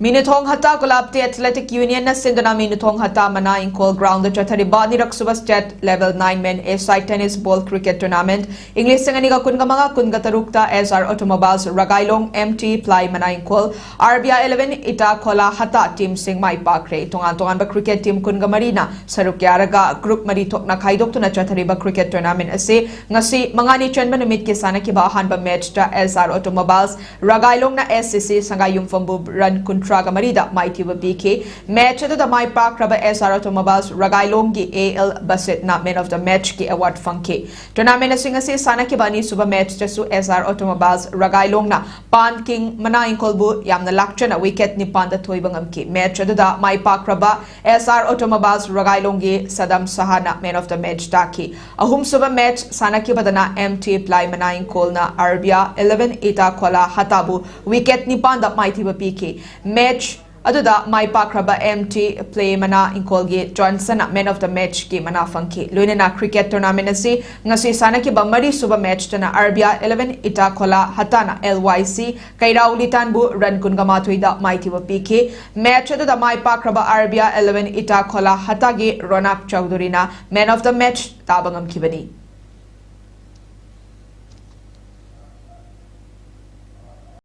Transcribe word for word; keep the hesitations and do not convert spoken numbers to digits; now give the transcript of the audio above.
ꯃꯤꯅꯨꯊꯣꯡ ꯍꯇꯥ ꯀꯣꯂꯥꯞꯇꯤ athletic ꯌꯨꯅꯤꯌꯟꯅ ꯁꯤꯟꯗꯨꯅ ꯃꯤꯅꯨꯊꯣꯡ ꯍꯇꯥ ꯃꯅꯥ ꯏꯪꯈꯣꯜ ꯒ꯭ꯔꯥꯎꯟꯗ ꯆꯠꯊꯔꯤꯕ ꯑꯅꯤꯔꯛ ꯁꯨꯕ ꯁ꯭ꯇꯦꯠ ꯂꯦꯚꯦꯜ ꯅꯥꯏꯟ ꯃꯦꯟ ꯑꯦꯁ ꯑꯥꯏ ꯇꯦꯅꯤꯁ ꯕꯣꯜ ꯀ꯭ꯔꯤꯀꯦꯠ ꯇꯣꯔꯅꯥꯃꯦꯟꯠ ꯏꯪ ꯂꯤꯁꯤꯡ ꯑꯅꯤꯒ ꯀꯨꯟꯒ ꯃꯉꯥ ꯀꯨꯟꯒ ꯇꯔꯨꯛꯇ ꯑꯦꯁ ꯑꯥꯔ ꯑꯣꯇꯣꯃꯣꯕꯥꯏꯜꯁ ꯔꯒꯥꯏꯂꯣꯡ, ꯑꯦꯝ ꯇꯤ ꯄ꯭ꯂꯥꯏ ꯃꯅꯥ ꯏꯪꯈꯣꯜ, ꯑꯥꯔ ꯕꯤ ꯑꯥꯏ ꯏꯂꯦꯚꯦꯟ ꯏꯇꯥ ꯈꯣꯂꯥ ꯍꯇꯥ ꯇꯤꯝꯁꯤꯡ ꯃꯥꯏ ꯄꯥꯛꯈ꯭ꯔꯦ꯫ ꯇꯣꯉꯥꯟ ꯇꯣꯉꯥꯟꯕ ꯀ꯭ꯔꯤꯀꯦꯠ ꯇꯤꯝ ꯀꯨꯟꯒ ꯃꯔꯤꯅ ꯁꯔꯨꯛ ꯌꯥꯔꯒ ꯒ꯭ꯔꯨꯞ ꯃꯔꯤ ꯊꯣꯛꯅ ꯈꯥꯏꯗꯣꯛꯇꯨꯅ ꯆꯠꯊꯔꯤꯕ ꯀ꯭ꯔꯤꯀꯦꯠ ꯇꯣꯔꯅꯥꯃꯦꯟꯠ ꯑꯁꯤ ꯉꯁꯤ ꯃꯉꯥꯅꯤ ꯆꯟꯕ ꯅꯨꯃꯤꯠꯀꯤ ꯁꯥꯟꯅꯈꯤꯕ ꯑꯍꯥꯟꯕ ꯃꯦꯆꯇ ꯑꯦꯁ ꯑꯥꯔ ꯑꯣꯇꯣꯃꯣꯕꯥꯏꯜꯁ ꯔꯒꯥꯏꯂꯣꯡꯅ ꯑꯦꯁ ꯁꯤ ꯁꯤ ꯁꯉꯥꯏꯌꯨꯝꯐꯝꯕꯨ ꯔꯟ ꯀꯨꯟꯊ꯭ꯔꯥꯒ ꯃꯔꯤꯗ ꯃꯥꯏꯊꯤꯕ ꯄꯤꯈꯤ꯫ ꯃꯦꯆ ꯑꯗꯨꯗ ꯃꯥꯏ ꯄꯥꯛꯈ꯭ꯔꯕ ꯑꯦꯁ ꯑꯥꯔ ꯑꯣꯇꯣꯃꯣꯕꯥꯏꯜꯁ ꯔꯒꯥꯏꯂꯣꯡꯒꯤ ꯑꯦ ꯑꯦꯜ ꯕꯁꯤꯠꯅ ꯃꯦꯟ ꯑꯣꯐ ꯗ ꯃꯦꯆꯀꯤ ꯑꯦꯋꯥꯔꯗ ꯐꯪꯈꯤ꯫ ꯇꯣꯔꯅꯥꯃꯦꯟꯠ ꯑꯁꯤ ꯉꯁꯤ ꯁꯥꯟꯅꯈꯤꯕ ꯑꯅꯤꯁꯨꯕ ꯃꯦꯆꯇꯁꯨ ꯑꯦꯁ ꯑꯥꯔ ꯑꯣꯇꯣꯃꯣꯕꯥꯏꯜꯁ ꯔꯒꯥꯏꯂꯣꯡꯅ ꯄꯥꯟ ꯀꯤꯡ ꯃꯅꯥ ꯏꯪꯈꯣꯜꯕꯨ ꯌꯥꯝꯅ ꯂꯥꯛꯆꯅ ꯋꯤꯀꯦꯠ ꯅꯤꯄꯥꯟꯗ ꯊꯣꯏꯕ ꯉꯝꯈꯤ꯫ ꯃꯦꯆ ꯑꯗꯨꯗ ꯃꯥꯏ ꯄꯥꯛꯈ꯭ꯔꯕ ꯑꯦꯁ ꯑꯥꯔ ꯑꯣꯇꯣꯃꯣꯕꯥꯏꯜꯁ ꯔꯒꯥꯏꯂꯣꯡꯒꯤ ꯁꯗꯝ ꯁꯍꯥꯅ ꯃꯦꯟ ꯑꯣꯐ ꯗ ꯃꯦꯆ ꯇꯥꯈꯤ꯫ ꯑꯍꯨꯝꯁꯨꯕ ꯃꯦꯆ ꯁꯥꯟꯅꯈꯤꯕꯗꯅ ꯑꯦꯝ ꯇꯤ ꯄ꯭ꯂꯥꯏ ꯃꯅꯥ ꯏꯪꯈꯣꯜꯅ ꯑꯥꯔ ꯕꯤ ꯑꯥꯏ ꯏꯂꯦꯚꯦꯟ ꯏꯇꯥ ꯈꯣꯂꯥ ꯍꯇꯥꯕꯨ ꯋꯤꯀꯦꯠ ꯅꯤꯄꯥꯟꯗ ꯃꯥꯏꯊꯤꯕ ꯄꯤꯈꯤ꯫ ꯃꯦꯆ ꯑꯗꯨꯗ ꯃꯥꯏ ꯄꯥꯛꯈ꯭ꯔꯕ ꯑꯦꯝ ꯇꯤ ꯄ꯭ꯂꯦ ꯃꯅꯥ ꯏꯪꯈꯣꯜꯒꯤ ꯖꯣꯟꯁꯟꯅ ꯃꯦꯟ ꯑꯣꯐ ꯗ ꯃꯦꯆꯀꯤ ꯃꯅꯥ ꯐꯪꯈꯤ꯫ ꯂꯣꯏꯅꯅ ꯀ꯭ꯔꯤꯀꯦꯠ ꯇꯣꯔꯅꯥꯃꯦꯟꯠ ꯑꯁꯤ ꯉꯁꯤ ꯁꯥꯟꯅꯈꯤꯕ ꯃꯔꯤꯁꯨꯕ ꯃꯦꯆꯇꯅ ꯑꯥꯔ ꯕꯤ ꯑꯥꯏ ꯏꯂꯦꯚꯦꯟ ꯏꯇꯥ ꯈꯣꯂꯥ ꯍꯇꯥꯅ ꯑꯦꯜ ꯋꯥꯏ ꯁꯤ ꯀꯩꯔꯥꯎ ꯂꯤꯇꯥꯟꯕꯨ ꯔꯟ ꯀꯨꯟꯒ ꯃꯥꯊꯣꯏꯗ ꯃꯥꯏꯊꯤꯕ ꯄꯤꯈꯤ꯫ ꯃꯦꯆ ꯑꯗꯨꯗ ꯃꯥꯏ ꯄꯥꯛꯈ꯭ꯔꯕ ꯑꯥꯔ ꯕꯤ ꯑꯥꯏ ꯏꯂꯦꯚꯦꯟ ꯏꯇꯥ ꯈꯣꯂꯥ ꯍꯇꯥꯒꯤ ꯔꯣꯅꯥꯛ ꯆꯧꯙꯨꯔꯤꯅ ꯃꯦꯟ ꯑꯣꯐ ꯗ ꯃꯦꯆ ꯇꯥꯕ ꯉꯝꯈꯤꯕꯅꯤ꯫